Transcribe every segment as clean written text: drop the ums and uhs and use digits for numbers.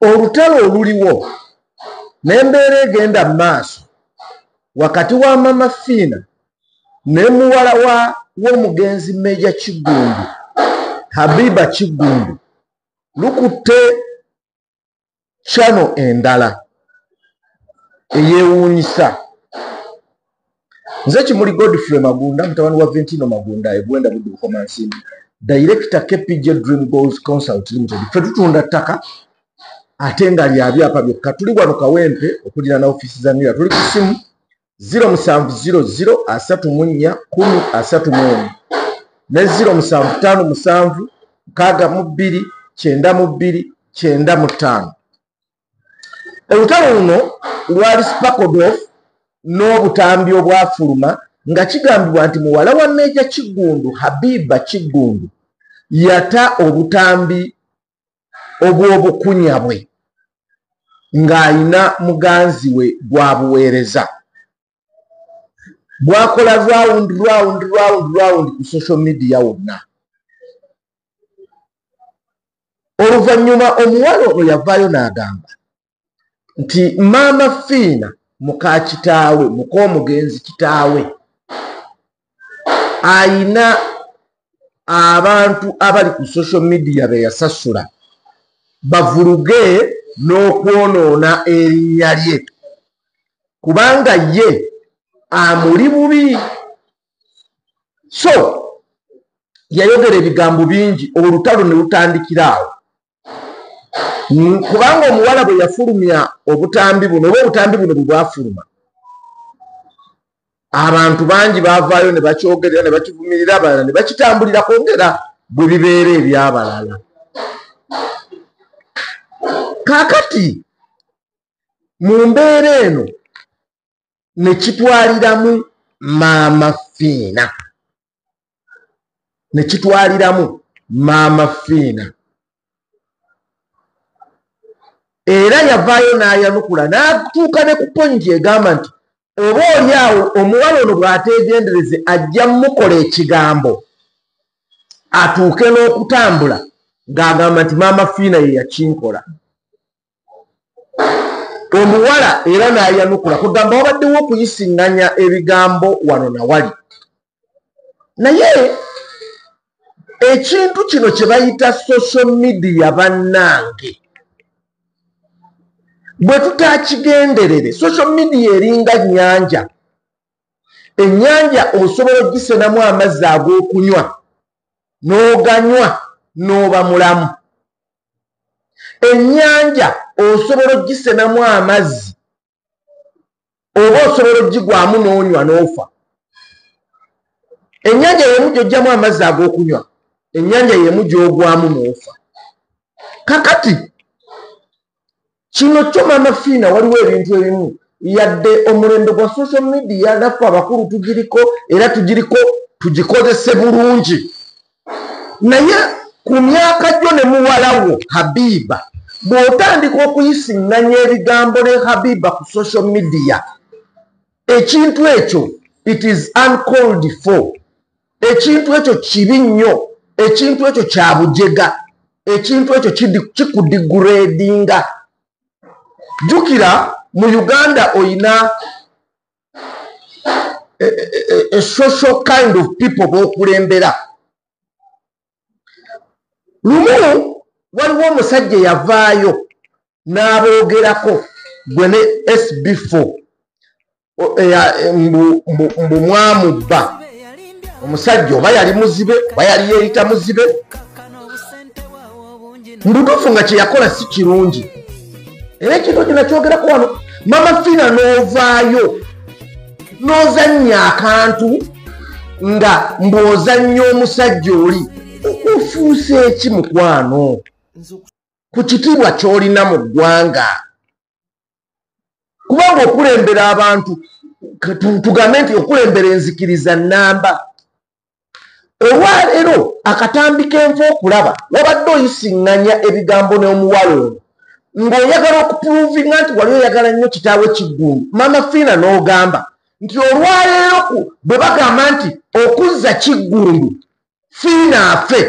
Olutalo oluliwo n'embeera egenda mu maaso wakati wa Mama Fiina ne muwala w'omugenzi Meja Kiggundu, Habiba Kiggundu, lukutte channel endala eyeewuunyisa. Nze Kimuli Godfrey Magunda, mutabani wa Ventino Magunda, Ebwenda Buddu Bukomansimbi, Director KPJ Dream Goals Consult Limited. Ffe tutunda ttaka ate nga lya byapa byokka. Tuli wano Kawempe okuliraana ofiisi za NIRA. Tuli ku ssimu 0700 34 10 31 ne 0757 62 92 95. Olutalo luno lwali sparkled off n'obutambi obwafuluma nga kigambibwa nti muwala wa Meja Kiggundu, Habiba Kiggundu, yata obutambi obw'obukunya bwe ng'ayina muganzi we gwabuweereza, bwakola round round round round ku social media wonna. Oluvannyuma omuwala ono yavaayo n'agamba nti Maama Fiina muka kitaawe, muk'omugenzi kitaawe, ayina abantu abali ku social media be yasasula bavuluge n'okwonoona erinnya lye, kubanga ye amuli bubi. So yayogera ebigambo bingi, olutalo ne lutandikira awo, kubanga omuwala bwe yafulumya obutambi buno, oba obutambi buno bwe bwafuluma, abantu bangi baavaayo ne bakyogerera ne bakivumirira, abalala ne bakitambulira kwongera bwe bibeera ebyabalala. Kaakati mu mbeera eno ne kitwaliramu Maama Fiina, ne kitwaliramu Maama Fiina, era yavaayo n'ayanukula n'atuuka ne ku pointi egamba nti oba oli awo omuwala ono bw'ateegendereze ajja mmukola ekigambo atuuke n'okutambula ng'agamba nti Maama Fiina ye yakinkola. Omuwala era n'ayanukula kugamba wabaddewo okuyisiŋŋanya ebigambo wano na wali. Naye ekintu kino kye bayita social media, bannange, bwe tutakigenderere, social media eringa nnyanja. Ennyanja osobola ogisenamu amazzi ag'okunywa n'oganywa n'oba mulamu. Ennyanja osobola ogisenamu amazzi oba osobola ogigwamu n'onywa n'ofa. Ennyanja y'emu gy'oggyamu amazzi ag'okunywa, ennyanja y'emu gy'ogwamu n'ofa. Kakati kino kyo Maama Fiina, waliwo ebintu ebimu, yadde omulembe gwa social media naffe abakulu tugiriko era tugiriko, tugikozese bulungi, naye ku myaka gyo ne muwala wo Habiba, bw'otandika okuyisiŋŋanya ebigambo ne Habiba ku social media, ekintu ekyo it is uncalled for. Ekintu ekyo kibi nnyo, ekintu ekyo kya bujega, ekintu ekyo kikudegradinga. Jjukira mu Uganda oyina a social kind of people b'okulembera. Lumu waliwo omusajja yavaayo n'aboogerako gwe ne SB4, mbu mwamubba. Omusajja oba yali muzibe oba yali yeeyita muzibe, mbutuufu nga kye yakola si kirungi. Era ekintu kino kyogerako wano, Mama Fiina n'ovaayo n'ozannya akantu nga mbw'ozannya omusajja oli, ofuuse eki mukwano ku kitiibwa ky'olina mu ggwanga? Kubanga okulembera abantu, tugambe nti okulembera enzikiriza nnamba. Olwaleero akatambi k'enva okulaba wabadde oyisiŋŋanya ebigambo n'omuwala ono ng'oyagala okuprovinga nti wali oyagala nnyo kitaawe Kiggundu. Mama Fiina n'ogamba nti olwaleero bwe bagamba nti okuzza Kiggundu Fiina afe,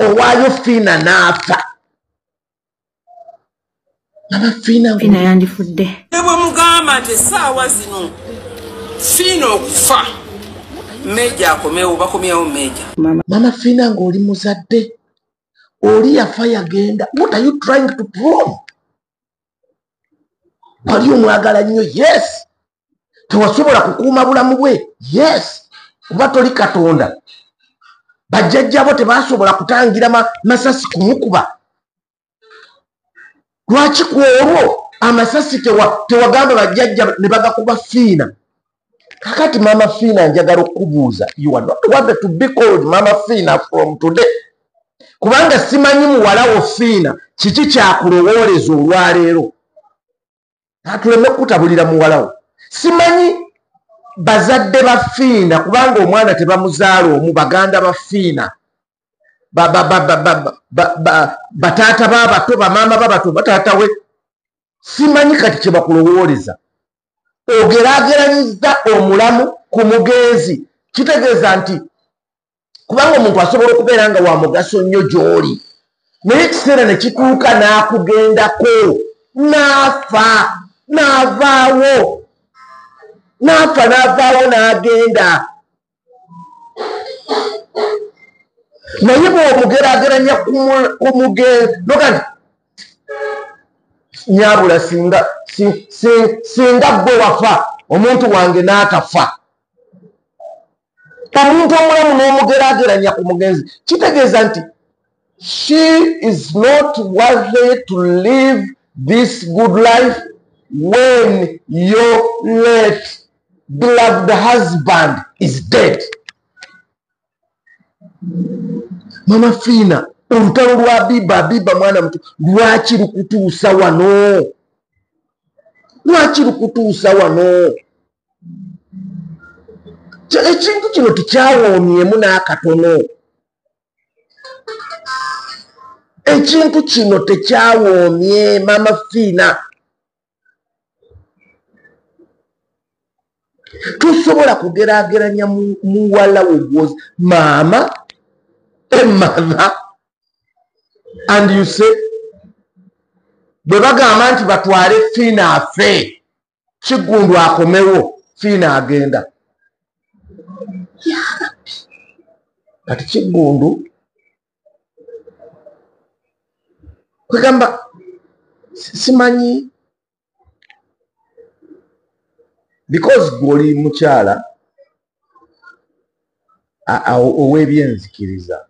owaayo Fiina n'afa. Mama Fiina Fiina yandifudde. Ne bwe mugamba nti essaawa zino Fiina okufa Meja akomewo, bakomyewo Meja. Mama Fiina ng'oli muzadde, oli yafa yagenda. What are you trying to prove? Wali omwagala nnyo, yes. Tewasobola kukuuma bulamu bwe, yes. Kuba toli Katonda. Bajjajjabo tebasobola kutangira masasi kumukuba. Lwaki ku olwo amasasi tewagamba bajjajja ne bagakuba Fiina? Kakati Mama Fiina njagala okukubuuza, you are not worthy to be called Mama Fiina from today. Kubanga simanyi muwala wo Fiina kiki kyakulowooleza olwaleero. Atuleme kutabulira muwala wo. Simanyi bazadde ba Fiina, kubanga omwana tebamuzaala omu, baganda ba Fiina, bataata b'abato, bamaama b'abato, bataata we. Simanyi kati kye bakulowooleza. Ogeraageranyiza omulamu ku mugenzi. Kitegeeza nti kubanga omuntu asobola okubeera nga wa mugaso nnyo gy'oli, naye ekiseera ne kituuka n'akugendako, n'afa, n'avaawo, n'afa, n'avaawo, n'agenda. Naye bw'omugeraageranya ku mugenzi, noga nti nyabula singa gwe wafa, omuntu wange n'atafa. Omuntu omulamu n'omugeraageranya ku mugenzi, kitegeeza nti she is not worthy to live this good life when your late beloved husband is dead. Mama Fiina, olutalo lwa Biba, Biba mwana muto, lwaki lukutuusa wano? Lwaki lukutuusa wano? Ekintu kino tekyawoomyemu n'akatono. Ekintu kino tekyawoomye, Mama Fiina. Tosobola kugeraageranya muwala wo gwozi maama, a mother, and you say bwe bagamba nti batwale Fiina afe, Kiggundu akomewo, Fiina agenda. Kati Kiggundu kwegamba simanyi, because gw'oli mukyala ow'ebyenzikiriza,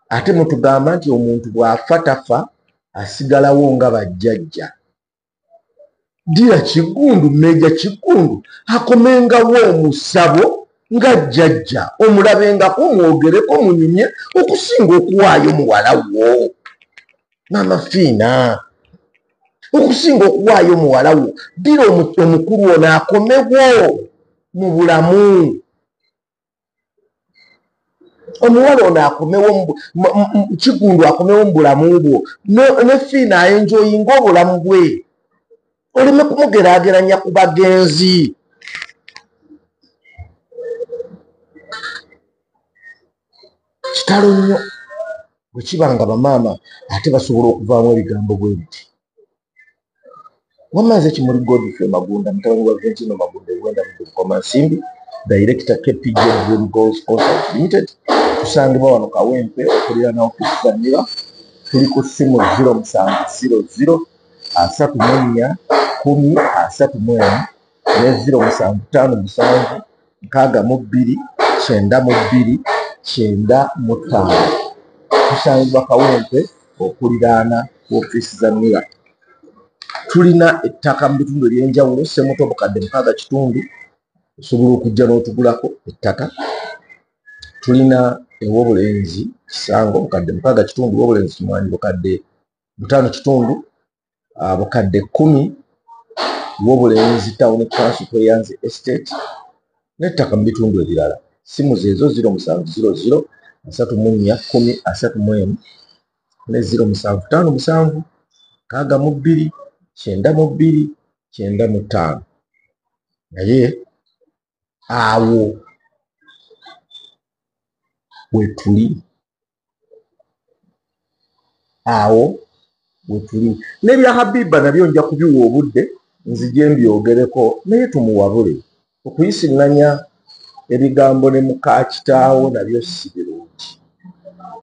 ate mutugamba nti omuntu bw'afa tafa, asigalawo nga bajjajja. Dira Kiggundu, Meja Kiggundu akomengawo omusabo nga jjajja, omulabengako, mwogereko, munyumye, okusinga okuwaayo muwala wo. Mama Fiina, okusinga okuwaayo muwala wo, dira omukulu ono akomewo mu bulamu. Omuwala ono akomewo, Kiggundu akomewo mu bulamu bwo, ne Fiina aenjoyinga obulamu bwe. Oleme kumugeraageranya ku bagenzi. Kitalo nnyo bwe kiba nga bamaama ate basobola okuvaamu ebigambo bwe biti. Wamma nze Kimuli Godfrey Magunda, mutabani wa Ventino Magunda, Uganda Buddu Bukomansimbi, Director KPJ Dream Goals Consult Limited. Tusangibwa wano Kawempe okuliraana ofiisi za NIRA. Tuli ku ssimu 0700 34 10 31 ne 0757 62 92 95. Tusangibwa Kawempe okuliraana ofiisi za NIRA. Tulina ettaka mu bitundu eby'enjawulo, Ssemuto bukadde 6 kitundu, osobola okujja n'otugulako ettaka. Tulina ew'obulenzi Kisango bukadde 6 kitundu, ew'obulenzi Kimwanyi bukadde 5 kitundu, bukadde 10, ew'obulenzi Town Council Tweyanze Estate, n'ettaka mu bitundu ebirala. Ssimu zeezo 0700 34 10 31 ne 0757 62 92 95. Naye awo wetuli, awo Wetuli n'ebya Habiba nabyo nja kubiwa obudde, nzije mbyogereko, naye tumuwabule okuyisiŋŋanya ebigambo ne muka kitaawo nabyo si birungi.